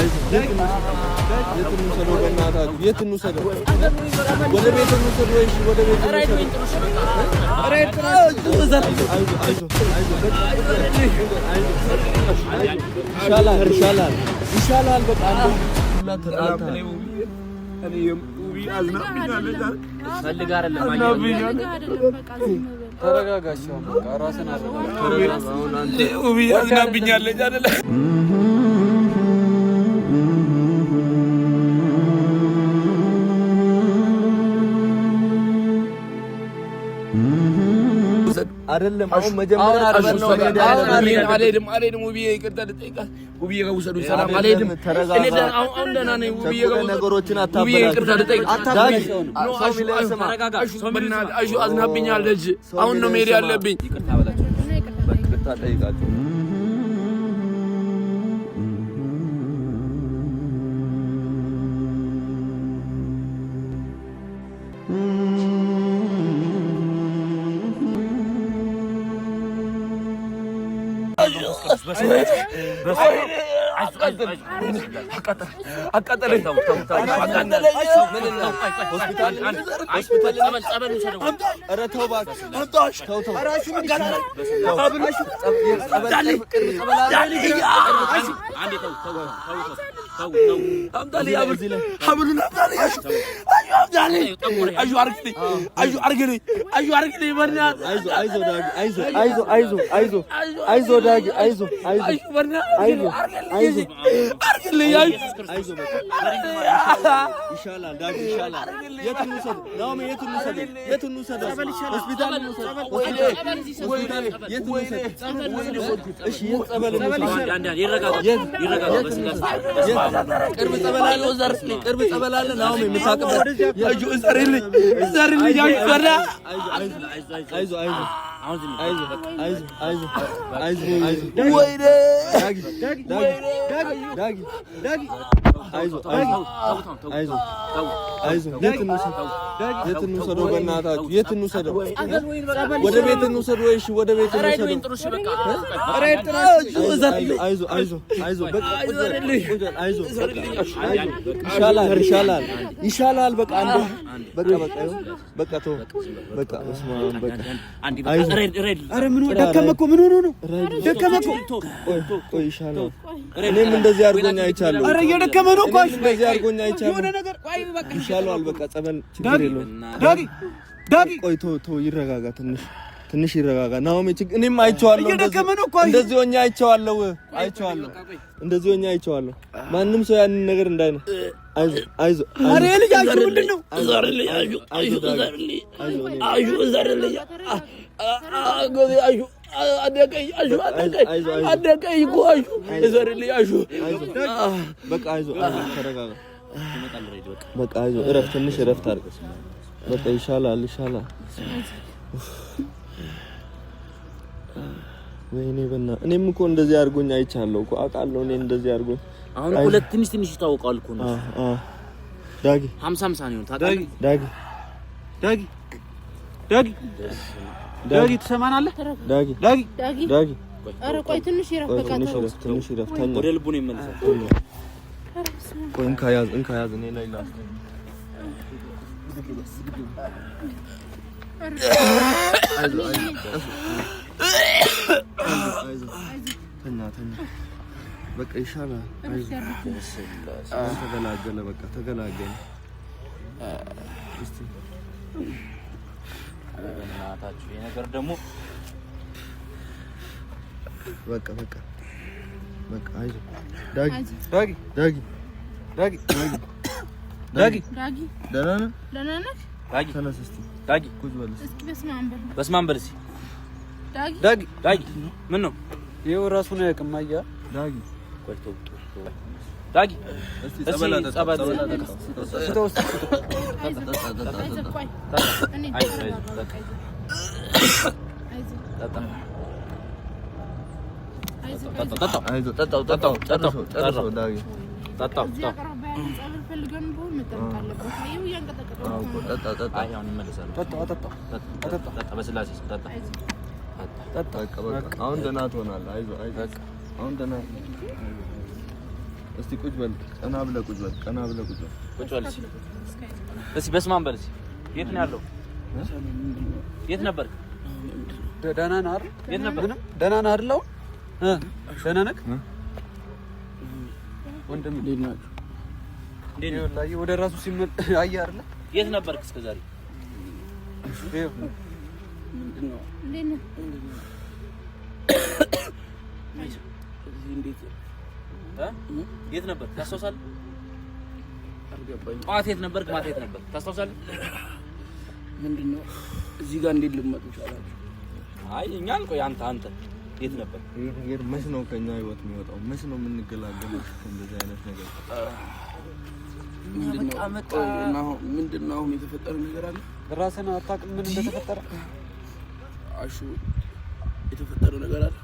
የት እንውሰደው? በእናታችሁ የት እንውሰደው? ወደ ቤት እንውሰደው ወይ? ወደ ቤት ይሻላል፣ ይሻላል፣ ይሻላል። በቃ አዝናብኛለች አይደለ? አይደለም አሁን መጀመሪያ አልሄድም፣ አልሄድም። ውብዬ ይቅርታ ልጠይቃት። ውብዬ ጋር ውሰዱኝ። ሰላም አልሄድም። እኔ አሁን ደህና ነኝ። ውብዬ ጋር ነገሮችን ውብዬ ይቅርታ ልጠይቃት። አሹ አዝናብኛለች። አሁን ነው መሄድ ያለብኝ። ይቅርታ ጠይቃቸው። አቃጠለኝ። ይሻላል ዳጊ ይሻላል። የት እንውሰድ? ናኦሚ የት እንውሰድ? የት እንውሰድ? ሆስፒታል እንውሰድ? የት እንውሰድ? እሺ የት ጸበል እንውሰድ? ቅርብ ጸበል አለ፣ ቅርብ ጸበል አለ። ናኦሚ የምታውቅበት አይዞህ አይዞህ የት እንውሰደው? በእናታችሁ የት እንውሰደው? ወደ ቤት እንውሰደው ወይ? ወደ ቤት እንውሰደው። አይዞህ አይዞህ አይዞህ፣ በቃ አይዞህ፣ ይሻላል፣ ይሻላል፣ ይሻላል። በቃ አንዴ በቃ በቃ በቃ ተው በቃ በስመ አብ በቃ ኧረ ምን ደከመ እኮ ምን ሆኖ ነው ደከመ እኮ። ቆይ ይሻላል። እኔም እንደዚህ አድርጎኝ አይቻለሁ። ኧረ እየደከመ ነው እኮ እንደዚህ አድርጎኝ አይቻለሁ። ይሻለዋል። በቃ ጸበል ችግር የለውም። ዳጊ ዳጊ ቆይ ተው ተው፣ ይረጋጋ ትንሽ ትንሽ ይረጋጋ። ናኦሚ እኔም አይቼዋለሁ። እየደከመ ነው እኮ እንደዚህ ሆኜ አይቼዋለሁ፣ አይቼዋለሁ፣ እንደዚህ ሆኜ አይቼዋለሁ። ማንም ሰው ያንን ነገር እንዳይ ነው። አይዞህ አይዞህ። ኧረ ልጅ አሹ ምንድን ነው? በቃ አይዞህ፣ ተረጋጋ። በቃ አይዞህ፣ እረፍት፣ ትንሽ እረፍት አድርግ። በቃ ይሻላል፣ ይሻላል። ወይኔ በእናትህ እኔም እኮ እንደዚህ አድርጎኝ አይቻለሁ እኮ አውቃለሁ። እኔ እንደዚህ አድርጎኝ አሁን ሁለት ትንሽ ትንሽ ይታወቃል እኮ ነው። ዳጊ 50 50 ነው ታውቃለህ። ዳጊ ዳጊ ዳጊ ዳጊ ትሰማናለህ? ዳጊ ዳጊ ዳጊ ኧረ ቆይ ትንሽ ይረፍ፣ በቃ ትንሽ ይረፍ፣ ትንሽ ይረፍ። ተኛ፣ ወደ ልቡ ነው ይመለሳል። ቆይ እንካ ያዝ፣ እንካ ያዝ። እኔ ላይ ላስ ተኛ ተኛ፣ በቃ ይሻላል። ተገላገለ፣ በቃ ተገላገለ። እስቲ በእናታችሁ ይሄ ነገር ደግሞ በቃ በቃ በቃ አይዞህ ዳጊ ዳጊ ዳጊ ዳጊ ዳጊ ዳጊ ደህና ነህ? ደህና ነህ? ዳጊ ተነስ እስቲ ዳጊ ቁጭ በል እስቲ። እስኪ በስመ አብ በል። በስመ አብ በል እስኪ ዳጊ ዳጊ ዳጊ ምን ነው ይኸው እራሱን አያውቅም። አየህ ዳጊ ቆይ ተው ተው ዳጊ እስቲ ጸበል አጠጣ፣ ጸበል ጸበል አጠጣ። ስጠው እስኪ ስጠው። አይዞህ፣ ቆይ እኔ አይዞህ አይዞህ በቃ አይዞህ ጠጣ አይዞህ ጠጣ አይዞህ ጠጣው፣ ጠጣው፣ ጨርሰው፣ ጨርሰው ዳጊ። ጠጣ እዚህ አቅራቢያ ያለ ጸበል ፈልገን ቢሆን መጠመቅ አለበት። አየሁ እያንቀጠቀጠው አዎ እኮ ጠጣ፣ ጠጣ። አይ አሁን ይመለሳል። ጠጣው፣ አጠጣው፣ ጠጣ ጠጣ በስላሴ ስም ጠጣ አይዞህ ጠጣ በቃ በቃ አሁን ደህና ትሆናለህ። አይዞህ አይዞህ፣ አሁን ደህና እስቲ ቁጭ በል፣ ቀና ብለህ ቁጭ በል፣ ቀና ብለህ ቁጭ በል፣ ቁጭ በል እስቲ። በስመ አብ በል እስቲ። የት ነው ያለው? የት ነበርክ? ደህና ነህ አይደል? የት ነበርክ? ደህና ነህ አይደል? አሁን ደህና ነህ ወንድም? እንዴት ናችሁ? እንዴት ነው? ወደ ራሱ ሲመጣ አየህ አይደል? የት ነበርክ እስከ ዛሬ? ምንድን ነው? የት ነበርክ ታስታውሳለህ? አልገባኝም። ጠዋት የት ነበርክ? ማታ የት ነበርክ? ታስታውሳለህ? ምንድን ነው እዚህ ጋር እንዴት ልመጡ ቻላችሁ? አይ እኛ ቆይ አንተ የት ነበር? ይሄ ነገር መች ነው ከኛ ህይወት የሚወጣው? መች ነው የምንገላገለው እንደዚህ አይነት ነገር? ምንድን ነው አሁን የተፈጠረ ነገር አለ? ራስህን አታውቅም ምን እንደተፈጠረ? አሹ የተፈጠረ ነገር አለ?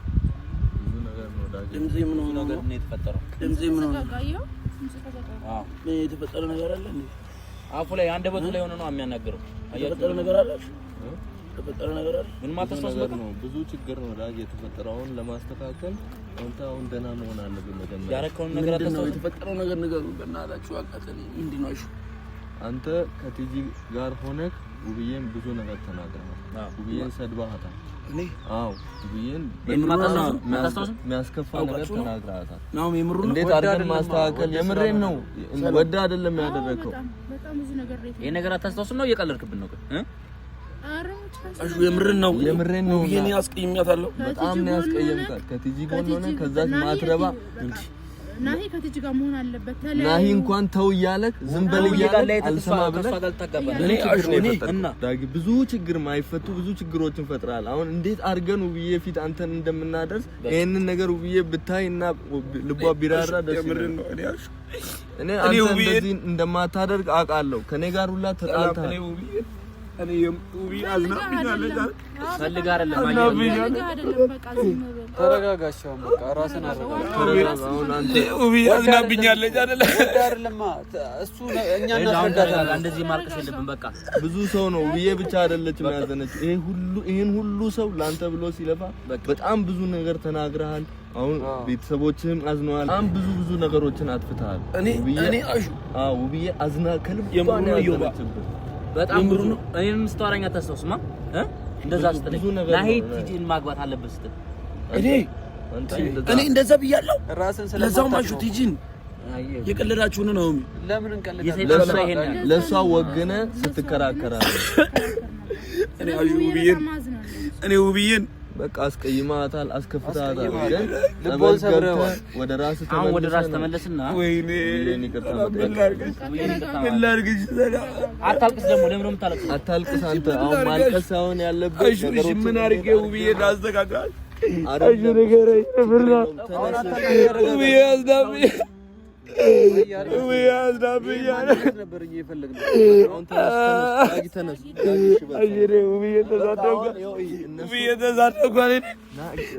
ብዙ ነገር ነው ዳጊ። ድምጼ ምን ሆነ ነገር ነው የተፈጠረው? ድምጼ ምን ሆነ? አዎ የተፈጠረ ነገር አለ እንዴ? አፉ ላይ አንደበቱ ላይ ሆኖ ነው የሚያናግረው። የተፈጠረ ነገር አለ? አሹ የተፈጠረ ነገር አለ? ምን ማታስታውስ ነው? ብዙ ችግር ነው ዳጊ የተፈጠረው። አሁን ለማስተካከል አንተ አሁን ደህና መሆን አለብህ። መጀመሪያ ያረከውን ነገር አታስታውስ። የተፈጠረው ነገር ንገሩኝ በእናታችሁ። አቃተኝ። ምንድን ነው አሹ? አንተ ከቲጂ ጋር ሆነህ ውብዬን ብዙ ነገር ተናግረሃል። ውብዬን ሰድባሃታል። እኔ? አዎ ውብዬን የሚያስከፋ ነገር ተናግረሃታል። እንዴት አድርገን ማስተካከል? የምሬን ነው፣ ወደ አይደለም ያደረግከው። ይሄ ነገር አታስታውስም ነው? እየቀለድክብን ነው? አሹ የምሬን ነው፣ የምሬን ነው። ውብዬን አስቀይሜያታለሁ። በጣም ነው ያስቀየምካት። ከቲጂ ጎን ሆነህ ከዛች ማትረባ ናሂ ከቲጂ ጋር መሆን አለበት። ናሂ እንኳን ተው እያለህ ዝም በል እያለህ አልሰማ ብለህ እኔ አሹ እኔ እና ዳጊ ብዙ ችግር ማይፈቱ ብዙ ችግሮችን ፈጥረሃል። አሁን እንዴት አድርገን ውብዬ ፊት አንተን እንደምናደርስ ይሄንን ነገር ውብዬ ብታይ እና ልቧ ቢራራ ደስ ይላል። እኔ አሹ እኔ አንተ እንደዚህ እንደማታደርግ አውቃለሁ። ከኔ ጋር ሁላ ተጣልተሃል። እኔ ውብዬ አዝናብኛለች። ፈልጋ አይደለም ተረጋጋሽ። አሁን በቃ ራስን አረጋጋ። ውብዬ አዝናብኛለች አይደለ? አይደለማ እሱ እኛ እናስረዳታለን። እንደዚህ ማልቀስ የለብን። በቃ ብዙ ሰው ነው ውብዬ ብቻ አይደለችም ያዘነችው። ይሄ ሁሉ ይሄን ሁሉ ሰው ላንተ ብሎ ሲለፋ በጣም ብዙ ነገር ተናግረሃል። አሁን ቤተሰቦችህም አዝነዋል። በጣም ብዙ ብዙ ነገሮችን አጥፍተሃል። እኔ አሹ አዎ ውብዬ አዝና ከልቧ ነው ያዘነችብህ። በጣም ብዙ እኔንም ስታወራኝ አታስታውስማ እ እንደዛ ስትለኝ ናሂ ቲጂን ማግባት አለበት ስትል እኔ እንደዛ ብያለሁ። ለዛውም አሹ ቲጂን የቀለዳችሁ ነው። ለምን እንቀልዳለን? ለእሷ ወግነ ስትከራከራለህ። እኔ አሹ ውብዬን እኔ ውብዬን በቃ አስቀይማታል፣ አስከፍታታል። ግን ልቦን ሰብረዋል። ወደ ራስህ አሁን ወደ ራስህ ተመለስና ወይኔ ምን ላድርግሽ? አታልቅስ። ደግሞ ለምን ነው የምታለቅሰው? አታልቅስ። አንተ አሁን ማልቀስ ሳይሆን ያለብህ አሹ እሺ፣ ምን አድርጌ ውብዬ ላስተካክላት? አሹ ንገረኝ። ውብዬ አዝናብኝ፣ ውብዬ አዝናብኝ ነበር እኛ የፈለግነው። ተነስ። ውብዬ ተሳደብኩ፣ ውብዬ ተሳደብኩ።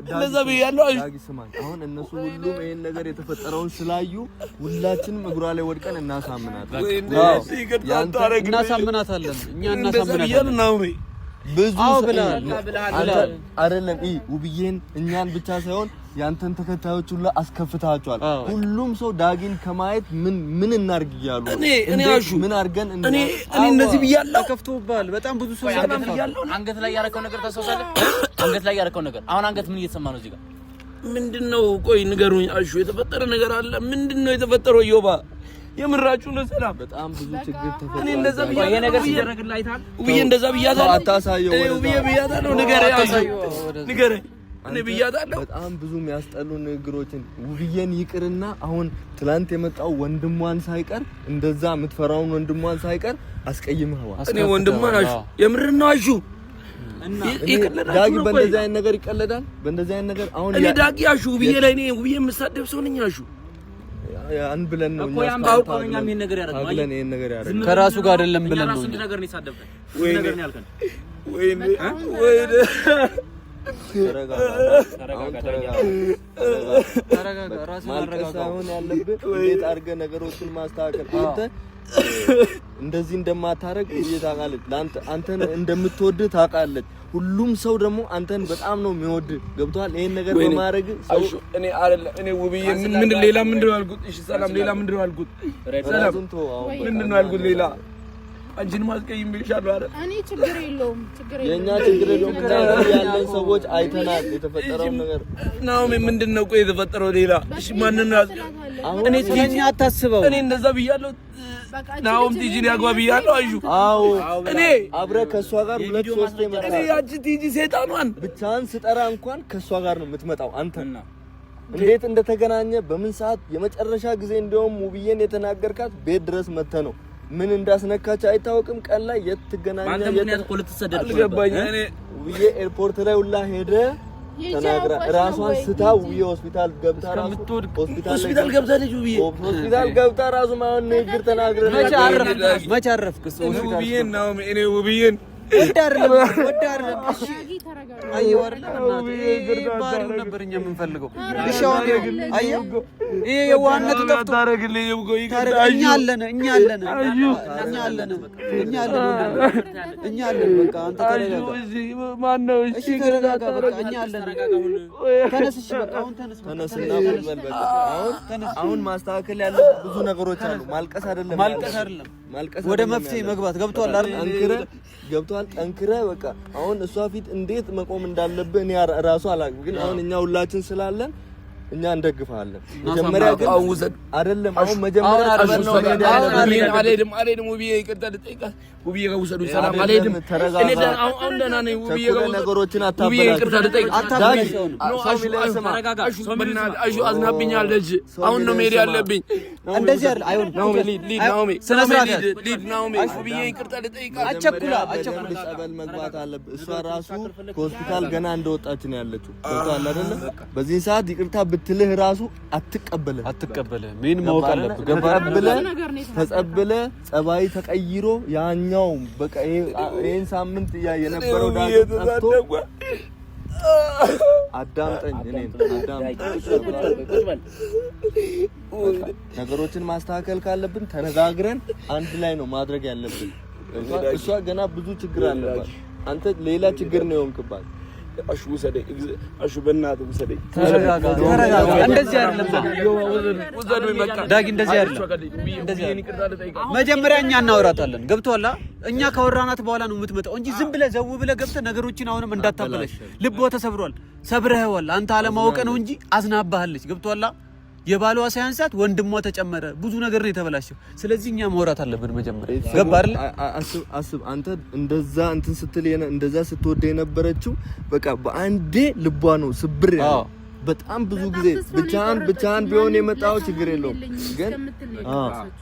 እንደዛ ብያለሁ። አሹ ስማኝ፣ አሁን እነሱ ሁሉም ይሄን ነገር የተፈጠረውን ስላዩ ሁላችንም እግሯ ላይ ወድቀን እናሳምናታለን፣ እናሳምናታለን። እኛ እናሳምናታለን። ብዙ አይደለም ውብዬን እኛን ብቻ ሳይሆን ያንተን ተከታዮች ሁሉ አስከፍታቸዋል። ሁሉም ሰው ዳጊን ከማየት ምን ምን እናርግ እያሉ እኔ እኔ አሹ ምን አድርገን እኔ እኔ እንደዚህ ብያለሁ። ተከፍቶብሃል። በጣም ብዙ ሰው አንገት ላይ ያደረከው ነገር ታስታውሳለህ? አንገት ላይ ያደረከው ነገር አሁን አንገት ምን እየተሰማ ነው እዚህ ጋር? ምንድነው? ቆይ ንገሩኝ አሹ፣ የተፈጠረ ነገር አለ? ምንድነው የተፈጠረው? ዮባ የምራችሁ ነው? ሰላም በጣም ብዙ ችግር ተፈጥሯል። እኔ እንደዛ ብያለሁ። ይሄ ነገር ሲደረግልህ አይተሃል? ውብዬ እንደዛ ብያታለሁ። አታሳየው፣ ውብዬ ብያታለሁ። ንገረኝ አሹ፣ ንገረኝ። እኔ ብያታለሁ። በጣም ብዙ የሚያስጠሉ ንግግሮችን ውብዬን ይቅርና አሁን ትላንት የመጣው ወንድሟን ሳይቀር እንደዛ የምትፈራውን ወንድሟን ሳይቀር አስቀይመኸዋል። እኔ ወንድሟን አሹ፣ የምር ነው አሹ። ዳጊ በእንደዚህ አይነት ነገር ይቀለዳል? በእንደዚህ አይነት ነገር አሁን እኔ ዳጊ አሹ ውብዬ ላይ እኔ ውብዬ የምሳደብ ሰው ነኝ አሹ። ያን ብለን ነው እኮ ያን አውቀው ነው እኛም ይሄን ነገር ያደረግነው። ታግለን ይሄን ነገር ያደረግነው ከራሱ ጋር አይደለም ብለን ነው። ስንት ነገር ነው የሳደብከን፣ ስንት ነገር ነው ያልከን። ወይኔ ወይኔ ተረጋጋ። ራስህን አረጋጋ። አሁን ያለብህ እንዴት አድርገህ ነገሮችን ማስተካከል አንተ እንደዚህ እንደማታረግ ውብዬ ታውቃለች። አንተን እንደምትወድህ ታውቃለች። ሁሉም ሰው ደግሞ አንተን በጣም ነው የሚወድህ። ገብቶሃል? ይሄን ነገር በማድረግ ሰው እኔ አይደለም እኔ ውብዬ ምን ሌላ ምንድን ነው ያልኩት? እሺ ሰላም፣ ሌላ ምንድን ነው ያልኩት? ሰላም ምንድን ነው ያልኩት? ሌላ አንቺን ማስቀይሜሻለሁ አይደል? እኔ ችግር የለውም ችግር የለውም የኛ ችግር የለውም። ያለን ሰዎች አይተናል የተፈጠረውን ነገር። ናኦሚ ምንድን ነው ቆይ የተፈጠረው ሌላ? እሺ ማንን ነው እኔ ስለኛ አታስበው። እኔ እንደዛ ብያለሁ። ናኦም ቲጂን ያግባ ብያለሁ። አዩ አዎ፣ እኔ አብረህ ከእሷ ጋር ሁለት ሶስት ይመጣል። እኔ ያቺ ቲጂ ሴጣኗን ብቻህን ስጠራ እንኳን ከእሷ ጋር ነው የምትመጣው። አንተ እንዴት እንደተገናኘ በምን ሰዓት የመጨረሻ ጊዜ እንደውም ውብዬን የተናገርካት ቤት ድረስ መተህ ነው። ምን እንዳስነካች አይታወቅም። ቀን ላይ የት ትገናኛለህ? አንተ ምክንያት እኮ ልትሰደድ አልገባኝ። እኔ ውብዬ ኤርፖርት ላይ ሁላ ሄደ ተናግራ ራሷን ስታ ውብዬ ሆስፒታል ገብታ ራሱ ሆስፒታል ገብታለች። ውብዬ ሆስፒታል ገብታ ራሱ ማን ንግግር ተናግረ መች አረፍክ? ውብዬን ናኦሚ እኔ ውብዬን ወደ አይደለም እሺ፣ አየሁ አይደለም ባህሪው ነበር እኛ የምንፈልገው። እሺ አሁን አየሁ ይሄ የዋህነቱ ጠፍቶ እኛ አለን እኛ አለን እኛ አለን እኛ አለን እኛ አለን። በቃ አንተ ተረጋጋ። ማነው? እሺ ተረጋጋ። በቃ እኛ አለን። ተነስ። እሺ በቃ አሁን ተነስ። ተነስና ቁጭ በል። በቃ አሁን አሁን ማስተካከል ያለብህ ብዙ ነገሮች አሉ። ማልቀስ አይደለም ማልቀስ አይደለም ማልቀስ ወደ መፍትሄ መግባት ገብቶሃል አይደል? ጠንክረህ ገብቶሃል። ጠንክረህ በቃ አሁን እሷ ፊት እንዴት መቆም እንዳለብህ እኔ ራሱ አላውቅም፣ ግን አሁን እኛ ሁላችን ስላለን እኛ እንደግፋለን። መጀመሪያ ግን አይደለም አሁን መጀመሪያ አልሄድም አልሄድም። ውብዬ ይቅርታ ልጠይቃት። ውብዬ ጋር ውሰዱኝ። ሰላም አልሄድም። እኔ አሁን ደህና ነኝ። ውብዬ ጋር ነገሮችን ውብዬ ይቅርታ ልጠይቃት። አሹ አዝናብኛለች። አሁን ነው መሄድ ያለብኝ። እንደዚህ አይደል? አይሆንም። ናኦሚ ልሂድ፣ ናኦሚ ስነ ስርዓት ያዝ። ልሂድ፣ ናኦሚ ውብዬ ይቅርታ ልጠይቃት። አቸኩላ አቸኩላ ጸበል መግባት አለብህ። እሷ ራሱ ከሆስፒታል ገና እንደወጣች ነው ያለችው። ገብቶሃል አይደለ? በዚህ ሰዓት ይቅርታ ብትልህ ራሱ አትቀበልህ አትቀበልህ። ምን ማወቅ አለብህ? ገባህ? ተጸብለህ ጸባይ ተቀይሮ ያኛው በቃ ይሄን ሳምንት ያ የነበረው ዳግም ጠፍቶ አዳምጠኝ፣ እኔን አዳምጠኝ። ነገሮችን ማስተካከል ካለብን ተነጋግረን አንድ ላይ ነው ማድረግ ያለብን። እሷ ገና ብዙ ችግር አለባት። አንተ ሌላ ችግር ነው የሆንክባት። አሹ ውሰደኝ፣ አሹ በእናትህ ውሰደኝ። ተረጋጋ፣ ተረጋጋ። እንደዚህ አይደለም ዳጊ፣ እንደዚህ አይደለም። መጀመሪያ እኛ እናወራታለን። ገብቶሃል? እኛ ካወራናት በኋላ ነው የምትመጣው እንጂ ዝም ብለህ ዘው ብለህ ገብተህ ነገሮችን አሁንም እንዳታበላሽ። ልቧ ተሰብሯል፣ ሰብረኸዋል። አንተ አለማወቅ ነው እንጂ አዝናባሃለች። ገብቶሃል? የባሏ ሳያንሳት ወንድሟ ተጨመረ። ብዙ ነገር ነው የተበላሸው። ስለዚህ እኛ ማውራት አለብን መጀመሪያ። ገባ አይደል? አስብ አስብ። አንተ እንደዛ እንትን ስትል እንደዛ ስትወደ የነበረችው በቃ በአንዴ ልቧ ነው ስብር ያለው። በጣም ብዙ ጊዜ ብቻህን ብቻህን ቢሆን የመጣው ችግር የለውም፣ ግን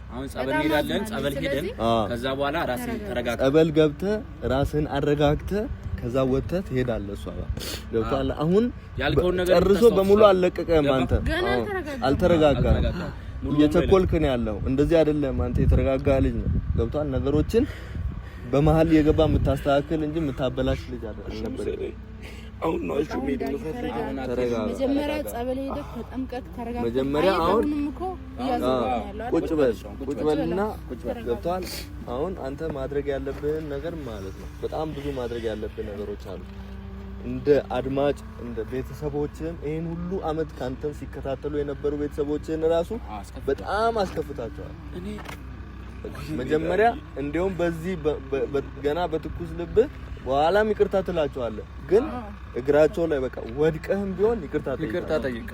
አሁን ጸበል እንሄዳለን። ጸበል ሄደን ከዛ በኋላ ራስህን ተረጋግተህ ጸበል ገብተህ ራስህን አረጋግተህ ከዛ ወጥተህ ትሄዳለህ። እሷ ጋር ገብቶሃል። አሁን ያልከውን ነገር ጨርሶ በሙሉ አልለቀቀህም። አንተ አልተረጋጋህም፣ እየቸኮልክ ነው ያለው። እንደዚህ አይደለም። አንተ የተረጋጋ ልጅ ነው። ገብቶሃል። ነገሮችን በመሀል የገባ የምታስተካክል እንጂ የምታበላሽ ልጅ አይደለም። አሁን ነው እሺ መሄድ የምፈልገው። ተረጋጋ። መጀመሪያ ጸበል ሄደህ ተጠምቀህ ተረጋግተህ መጀመሪያ አሁን ቁጭ በል ቁጭ በልና ገብቶሃል። አሁን አንተ ማድረግ ያለብህን ነገር ማለት ነው በጣም ብዙ ማድረግ ያለብህ ነገሮች አሉ። እንደ አድማጭ እንደ ቤተሰቦችህም ይሄን ሁሉ አመት ካንተን ሲከታተሉ የነበሩ ቤተሰቦችህን ራሱ በጣም አስከፍታቸዋል። መጀመሪያ እንደውም በዚህ ገና በትኩስ ልብህ በኋላም ይቅርታ ትላቸዋለህ፣ ግን እግራቸው ላይ በቃ ወድቀህም ቢሆን ይቅርታ ጠይቅ።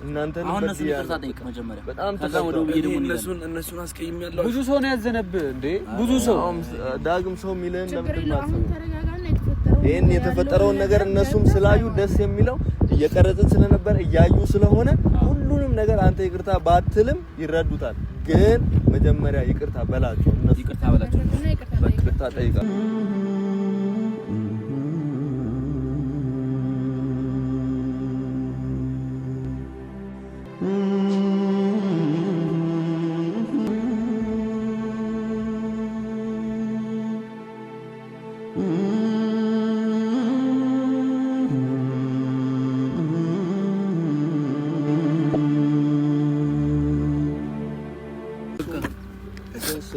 እናንተን አሁን እነሱን ይቅርታ ጠይቅ መጀመሪያ። በጣም ከዛ ወደ ውብዬ ደግሞ እነሱን አስቀይሜያለሁ። ብዙ ሰው ነው ያዘነብህ እንዴ! ብዙ ሰው ዳግም ሰው የሚልህን ለምንድን ነው ይሄን የተፈጠረውን ነገር እነሱም ስላዩ ደስ የሚለው እየቀረጽን ስለነበር እያዩ ስለሆነ ሁሉንም ነገር አንተ ይቅርታ ባትልም ይረዱታል። ግን መጀመሪያ ይቅርታ በላቸው፣ እነሱ ይቅርታ በላቸው፣ ይቅርታ ጠይቃቸው።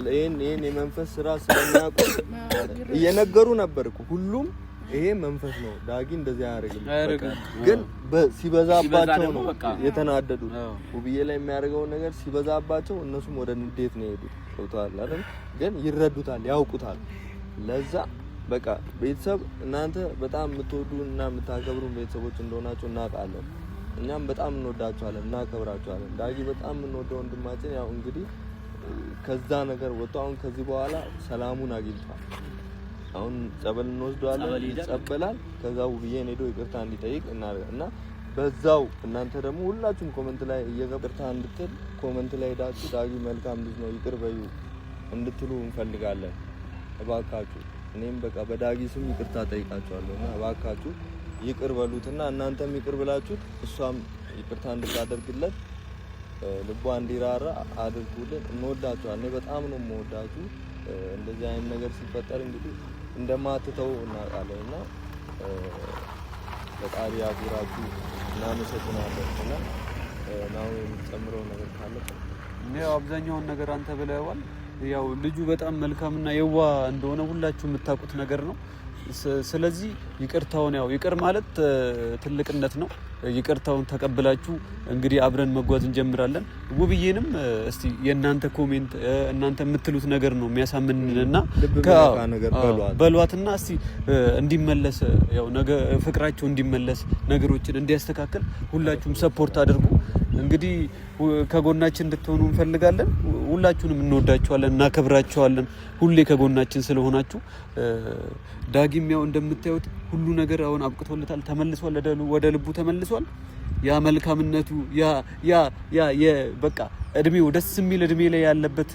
ይሄን የመንፈስ ስራ ስለሚያውቁ እየነገሩ ነበር እኮ ሁሉም ይሄ መንፈስ ነው፣ ዳጊ እንደዚህ አያደርግም። ግን ሲበዛባቸው ነው የተናደዱት። ውብዬ ላይ የሚያደርገውን ነገር ሲበዛባቸው እነሱም ወደ ንዴት ነው የሄዱት። ገብቶሃል አይደል? ግን ይረዱታል፣ ያውቁታል። ለዛ በቃ ቤተሰብ እናንተ በጣም የምትወዱ እና የምታከብሩ ቤተሰቦች እንደሆናችሁ እናውቃለን። እኛም በጣም እንወዳችኋለን፣ እናከብራችኋለን። ዳጊ በጣም የምንወደው ወንድማችን ያው እንግዲህ ከዛ ነገር ወጥቶ አሁን ከዚህ በኋላ ሰላሙን አግኝቷል። አሁን ጸበል እንወስደዋለን፣ ይጸበላል። ከዛ ውብዬን ሄዶ ይቅርታ እንዲጠይቅ እናደርጋለን እና በዛው እናንተ ደግሞ ሁላችሁም comment ላይ ይቅርታ እንድትል comment ላይ ሄዳችሁ ዳጊ መልካም ልጅ ነው ይቅር በዩ እንድትሉ እንፈልጋለን። እባካችሁ እኔም በቃ በዳጊ ስም ይቅርታ ጠይቃችኋለሁ እና እባካችሁ ይቅር በሉትና እናንተም ይቅር ብላችሁት እሷም ይቅርታ እንድታደርግለት ልቧ እንዲራራ አድርጉልን። እንወዳችኋለን። እኔ በጣም ነው የምወዳችሁ። እንደዚህ አይነት ነገር ሲፈጠር እንግዲህ እንደማትተው እናውቃለን እና ፈጣሪ ያክብራችሁ። እናመሰግናለን። እና ናው የምትጨምረው ነገር ካለ? ያው አብዛኛውን ነገር አንተ ብለዋል። ያው ልጁ በጣም መልካምና የዋህ እንደሆነ ሁላችሁ የምታውቁት ነገር ነው። ስለዚህ ይቅርታውን ያው ይቅር ማለት ትልቅነት ነው። ይቅርታውን ተቀብላችሁ እንግዲህ አብረን መጓዝ እንጀምራለን። ውብዬንም እስቲ የእናንተ comment እናንተ የምትሉት ነገር ነው የሚያሳምንንና በሏትና እስቲ እንዲመለስ ያው ነገ ፍቅራቸው እንዲመለስ ነገሮችን እንዲያስተካክል ሁላችሁም support አድርጉ። እንግዲህ ከጎናችን እንድትሆኑ እንፈልጋለን። ሁላችሁንም እንወዳችኋለን፣ እናከብራችኋለን ሁሌ ከጎናችን ስለሆናችሁ። ዳጊም ያው እንደምታዩት ሁሉ ነገር አሁን አብቅቶለታል፣ ተመልሷል፣ ወደ ልቡ ተመልሷል። ያ መልካምነቱ ያ ያ ያ በቃ እድሜው ደስ የሚል እድሜ ላይ ያለበት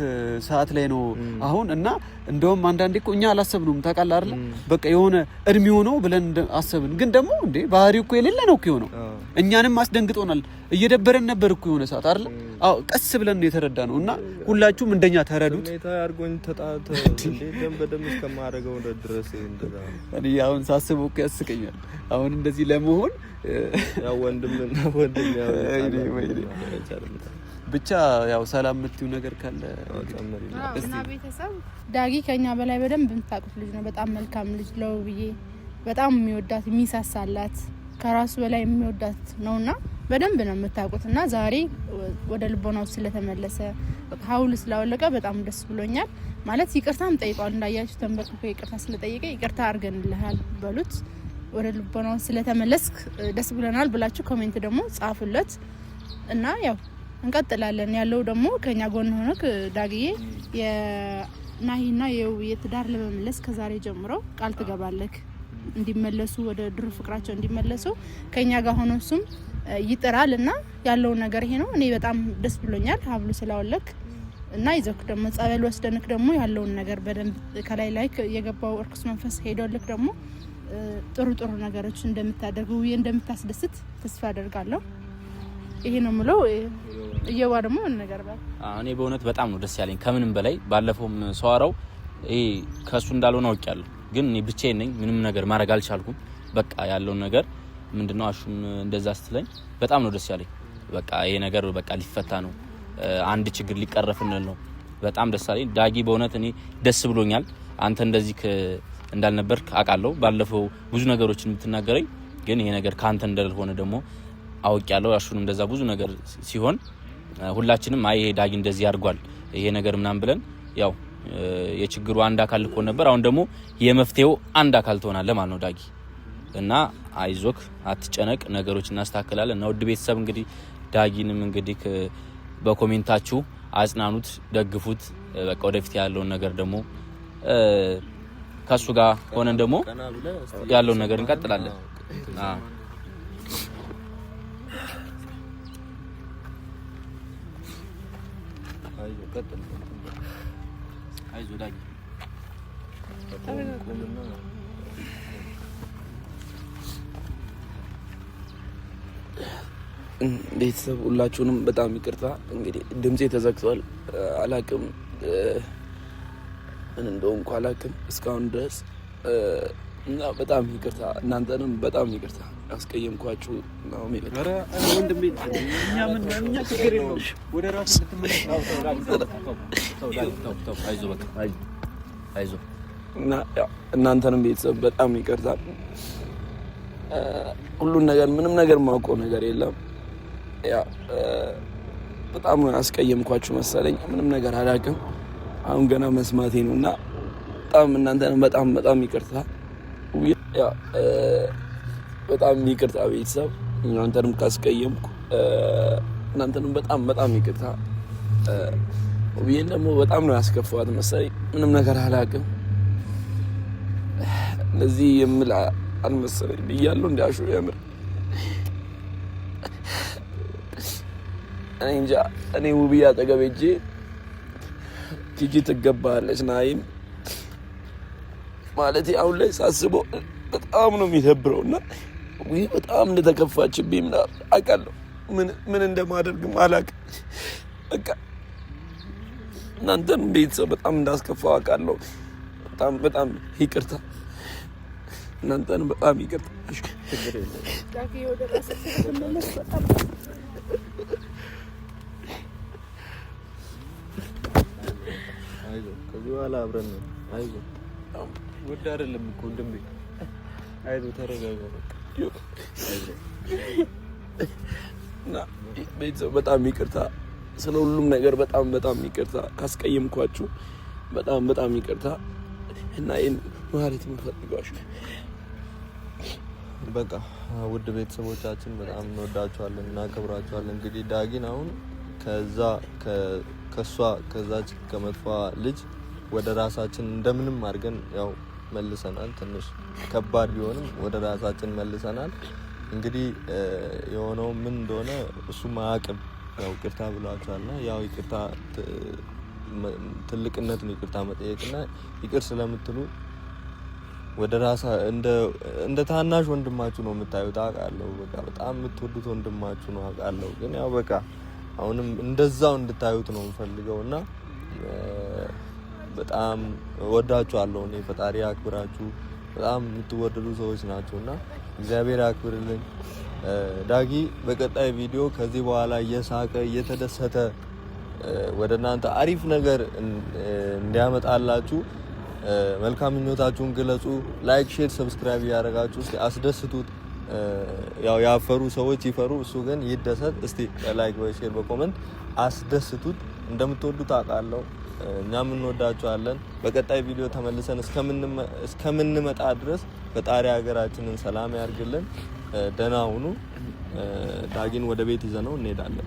ሰዓት ላይ ነው አሁን። እና እንደውም አንዳንዴ እኮ እኛ አላሰብነውም ታውቃለህ አይደለ? በቃ የሆነ እድሜው ነው ብለን አሰብን፣ ግን ደግሞ እንዴ ባህሪው እኮ የሌለ ነው እኮ የሆነው። እኛንም አስደንግጦናል። እየደበረን ነበር እኮ የሆነ ሰዓት አይደለ? አዎ ቀስ ብለን ነው የተረዳነው። እና ሁላችሁም እንደኛ ተረዱት። እኔ አሁን ሳስበው እኮ ያስቀኛል። አሁን እንደዚህ ለመሆን ያው ወንድምና ወንድም ያው ብቻ ያው ሰላም የምትይው ነገር ካለ እና ቤተሰብ ዳጊ ከኛ በላይ በደንብ የምታውቁት ልጅ ነው። በጣም መልካም ልጅ ለውብዬ በጣም የሚወዳት የሚሳሳላት ከራሱ በላይ የሚወዳት ነውና በደንብ ነው የምታውቁት። እና ዛሬ ወደ ልቦናው ስለተመለሰ ሀውል ስላወለቀ በጣም ደስ ብሎኛል። ማለት ይቅርታም ጠይቋል እንዳያችሁ ተንበርክኮ ይቅርታ ስለጠየቀ ይቅርታ አድርገንልሃል በሉት። ወደ ልቦናው ስለተመለስክ ደስ ብሎናል ብላችሁ comment ደግሞ ጻፉለት እና ያው እንቀጥላለን። ያለው ደግሞ ከኛ ጎን ሆኖ ዳግዬ የናሂና የውብዬ ትዳር ለመመለስ ከዛሬ ጀምሮ ቃል ትገባለክ እንዲመለሱ ወደ ድሮ ፍቅራቸው እንዲመለሱ ከኛ ጋር ሆኖ እሱም ይጥራል እና ያለውን ነገር ይሄ ነው። እኔ በጣም ደስ ብሎኛል ሀብሉ ስላወለክ እና ይዘክ ደግሞ ጸበል ወስደንክ ደግሞ ያለውን ነገር በደንብ ከላይ ላይ የገባው እርኩስ መንፈስ ሄዶልክ ደግሞ ጥሩ ጥሩ ነገሮች እንደምታደርጉ እንደምታስደስት ተስፋ አደርጋለሁ። ይሄ ነው የምለው። እየዋ ደግሞ ምን ነገር ባል እኔ በእውነት በጣም ነው ደስ ያለኝ ከምንም በላይ ባለፈውም ሰዋራው ይሄ ከሱ እንዳልሆነ አውቄያለሁ፣ ግን እኔ ብቻዬን ነኝ፣ ምንም ነገር ማድረግ አልቻልኩም። በቃ ያለውን ነገር ምንድነው አሹም እንደዛ ስትለኝ በጣም ነው ደስ ያለኝ። በቃ ይሄ ነገር በቃ ሊፈታ ነው፣ አንድ ችግር ሊቀረፍልን ነው። በጣም ደስ አለኝ ዳጊ፣ በእውነት እኔ ደስ ብሎኛል። አንተ እንደዚህ እንዳልነበርክ አውቃለሁ። ባለፈው ብዙ ነገሮችን የምትናገረኝ ግን ይሄ ነገር ከአንተ እንዳልሆነ ደግሞ አውቅ ያለው አሹንም እንደዛ ብዙ ነገር ሲሆን ሁላችንም አይ ይሄ ዳጊ እንደዚህ አድርጓል ይሄ ነገር ምናምን ብለን ያው የችግሩ አንድ አካል እኮ ነበር። አሁን ደግሞ የመፍትሄው አንድ አካል ትሆናለህ ማለት ነው ዳጊ እና አይዞክ፣ አትጨነቅ፣ ነገሮች እናስተካክላለን። እና ውድ ቤተሰብ እንግዲህ ዳጊንም እንግዲህ በ comment ኣችሁ አጽናኑት፣ ደግፉት። በቃ ወደፊት ያለውን ነገር ደግሞ ከሱ ጋር ሆነን ደግሞ ያለውን ነገር እንቀጥላለን። ቤተሰብ ሁላችሁንም በጣም ይቅርታ። እንግዲህ ድምፄ ተዘግቷል። አላቅም ምን እንደሆንኩ አላቅም። እስካሁን ድረስ እና በጣም ይቅርታ፣ እናንተንም በጣም ይቅርታ አስቀየምኳችሁ። እናንተንም ቤተሰብ በጣም ይቅርታ። ሁሉን ነገር ምንም ነገር ማውቀው ነገር የለም። ያ በጣም አስቀየምኳችሁ መሰለኝ። ምንም ነገር አላውቅም። አሁን ገና መስማቴ ነው እና በጣም እናንተንም በጣም በጣም ይቅርታ። በጣም ይቅርታ ቤተሰብ፣ እናንተንም ካስቀየምኩ እናንተንም በጣም በጣም ይቅርታ። ውብዬን ደግሞ በጣም ነው ያስከፋዋት መሰለኝ። ምንም ነገር አላውቅም። እንደዚህ የምል አልመሰለኝ ብያለሁ። እንደ አሹ የምር እኔ እንጃ። እኔ ውብዬ አጠገብ ሄጄ ቲጂ ትገባለች ናይም ማለት አሁን ላይ ሳስበው በጣም ነው የሚደብረው እና ውይ በጣም እንደተከፋችብኝ ምናምን አውቃለሁ። ምን እንደማደርግም አላውቅም። በቃ እናንተን ቤተሰብ በጣም እንዳስከፋው አውቃለሁ። በጣም በጣም ይቅርታ፣ እናንተን በጣም ይቅርታ። ከዚህ በኋላ አብረን ነው። አይዞህ ውድ አይደለም እኮ ወንድሜ፣ አይዞህ ተረጋጋ። በቃ ቤተሰብ በጣም ይቅርታ ስለ ሁሉም ነገር በጣም በጣም ይቅርታ ካስቀየምኳችሁ፣ በጣም በጣም ይቅርታ እና ይሄን ማለት የምፈልገው በቃ ውድ ቤተሰቦቻችን በጣም እንወዳችኋለን፣ እናከብራችኋለን። እንግዲህ ዳጊን አሁን ከዛ ከሷ ከዛች ከመጥፏ ልጅ ወደ ራሳችን እንደምንም አድርገን ያው መልሰናል። ትንሽ ከባድ ቢሆንም ወደ ራሳችን መልሰናል። እንግዲህ የሆነው ምን እንደሆነ እሱ ማያውቅም። ያው ይቅርታ ብሏቸዋልና ያው ይቅርታ ትልቅነት ነው ይቅርታ መጠየቅና ይቅር ስለምትሉ ወደ ራሳ እንደ ታናሽ ወንድማችሁ ነው የምታዩት አውቃለሁ። በቃ በጣም የምትወዱት ወንድማችሁ ነው አውቃለሁ። ግን ያው በቃ አሁንም እንደዛው እንድታዩት ነው የምፈልገው እና በጣም ወዳችኋለሁ። እኔ ፈጣሪ አክብራችሁ በጣም የምትወደዱ ሰዎች ናቸው እና እግዚአብሔር አክብርልን። ዳጊ በቀጣይ ቪዲዮ ከዚህ በኋላ እየሳቀ እየተደሰተ ወደ እናንተ አሪፍ ነገር እንዲያመጣላችሁ መልካም ምኞታችሁን ግለጹ። like፣ share፣ subscribe እያደረጋችሁ እስቲ አስደስቱት። ያው ያፈሩ ሰዎች ይፈሩ፣ እሱ ግን ይደሰት። እስቲ በ like በ share በ comment አስደስቱት። እንደምትወዱት አውቃለሁ። እኛም እንወዳችኋለን። በቀጣይ ቪዲዮ ተመልሰን እስከምንመጣ ድረስ ፈጣሪ ሀገራችንን ሰላም ያርግልን። ደህና ሁኑ። ዳጊን ወደ ቤት ይዘነው እንሄዳለን።